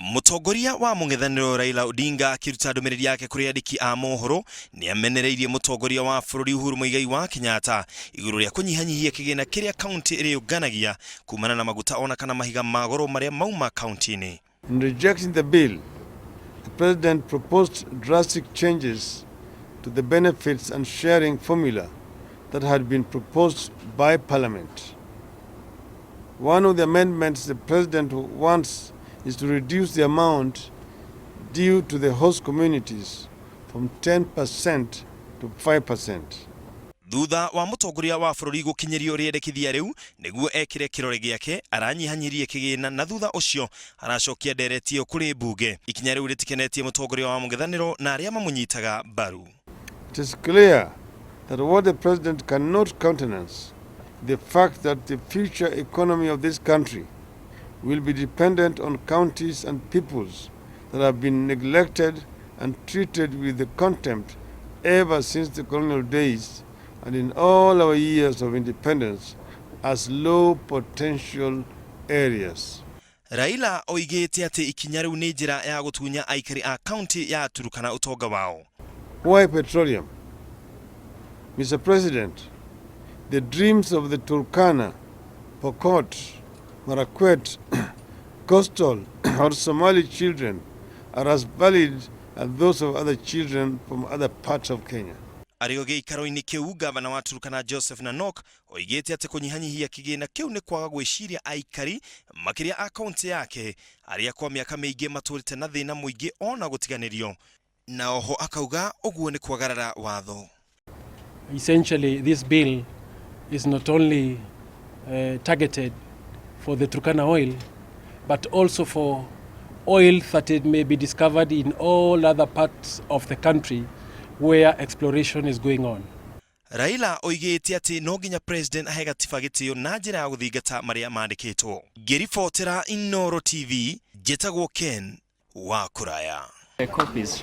Mũtongoria wa mũng'ethanĩro Raila Odinga akĩruta ndũmĩrĩri yake kũrĩ andĩki a mohoro, nĩ amenereirie mũtongoria wa bũrũri Uhuru Muigai wa Kenyatta igũrũ rĩa kũnyihanyihia kĩgĩna kĩrĩa kaunti ĩrĩũnganagia kumana na maguta ona kana mahiga ma goro marĩa mauma kaunti-inĩ. In rejecting the bill, the president proposed drastic changes to the benefits and sharing formula that had been proposed by Parliament. One of the amendments the president wants is to reduce the amount due to the host communities from 10% to 5%. Thutha wa mũtongoria wa bũrũri gũkinyĩrio rĩendekithia rĩu nĩguo ekĩre kĩrore gĩake, aranyihanyirie kĩgĩna na thutha ũcio aracokia ndereti ĩyo kũrĩ mbunge. Ikinya rĩu rĩtikenetie mũtongoria wa mũng'ethanĩro na arĩa mamũnyitaga mbaru. It is clear that what the president cannot countenance, the fact that the future economy of this country will be dependent on counties and peoples that have been neglected and treated with the contempt ever since the colonial days and in all our years of independence as low potential areas. Raila oigĩte atĩ ikinya rĩu nĩ njĩra ya gũtunya aikari a kaunti ya Turkana ũtonga wao. Why petroleum? Mr. President, the dreams of the Turkana, Pokot, Marakwet, Coastal or Somali children are as valid as those of other children from other parts of Kenya. Arĩ o gĩikaro-inĩ kĩu, gavana wa Turkana Joseph Nanok oigĩte atĩ kũnyihanyihia kĩgĩna kĩu nĩ kwaga gwĩciria aikari makĩria a kaunti yake arĩa kwa mĩaka mĩingĩ matũrĩte na thĩna mũingĩ ona gũtiganĩrio, na oho akauga ũguo nĩ kwagarara watho. Essentially, this bill is not only targeted for the Turkana oil, but also for oil that it may be discovered in all other parts of the country where exploration is going on. Raila oigĩte atĩ no nginya president ahe gatiba gĩtĩo na njĩra ya gũthingata marĩa mandĩkĩtwo. Ngĩribotera Inooro TV, njĩtagwo Ken wa Kũraya. The copies.